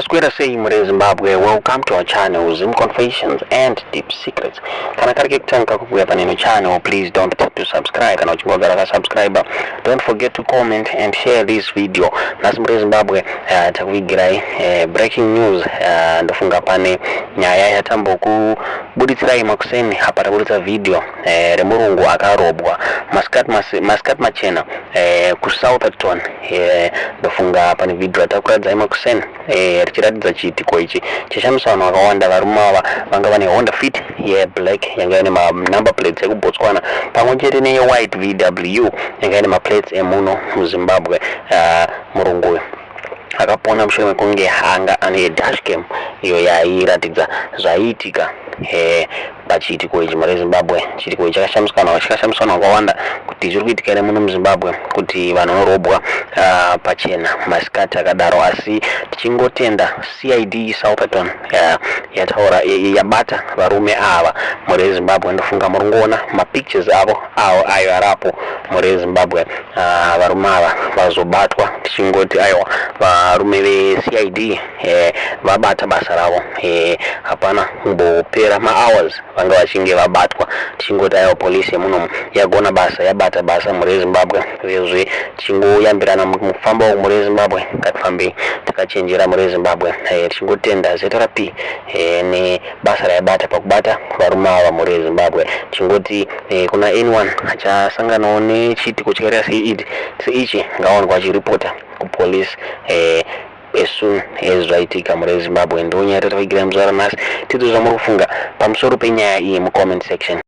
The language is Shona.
Maswera sei muri Zimbabwe? Welcome to our channel, Zim Confessions and Deep Secrets. Kana kari kekutanga kuuya paneno channel, please don't forget to subscribe. Kana uchinge wagara kasubscribe, don't forget to comment and share this video. Nhasi muri Zimbabwe, takuvigirai breaking news. Ndofunga pane nyaya yatambokubuditsira makuseni apa, tabuditsa video remurungu akarobwa masikati machena kuSoutherton. Ndofunga pane video ratakuratidzai makuseni richiratidza chiitiko ichi chashamisa vanhu vakawanda. Varume ava vanga vane Honda Fit yeblack yanga ine manumber plates ekuBotswana, pamwe chete neyewhite VW yanga ine maplates emuno muZimbabwe. Murungu uyu akapona mushure mekunge anga ane dashcam iyo yairatidza zvaiitika pachiitiko ichi muri Zimbabwe. Chiitiko ichi chakashamiswa vanhu vakawanda kuti zviri kuitika ere muno muZimbabwe, kuti vanhu vanorobwa pachena masikati akadaro. Asi tichingotenda CID Southerton yataura, yabata varume ava muri Zimbabwe. Ndofunga muri kungoona mapictures avo avo ayo arapo muri Zimbabwe. Varume ava vazobatwa. Tichingoti aiwa, varume veCID vabata basa ravo. Hapana kumbopera mahours vanga vachinge vabatwa. Tichingoti aiwa, polisi yemunomu yagona basa, yabata basa muri Zimbabwe. Uyezve tichingoyambirana mukufamba uku muri Zimbabwe, ngatifambei takachenjera muri Zimbabwe. Tichingotenda ZRP nebasa rayabata pakubata varume ava muri Zimbabwe. Tichingoti kuna anyone achasanganawo nechiitiko chakaita seichi, ngawanikwa achiripota kupolice as soon as zvaitika muri Zimbabwe. Ndo nyaya tatavigira muzuva ranhasi. Tidzo zvamuri kufunga pamusoro penyaya iyi mucomment section.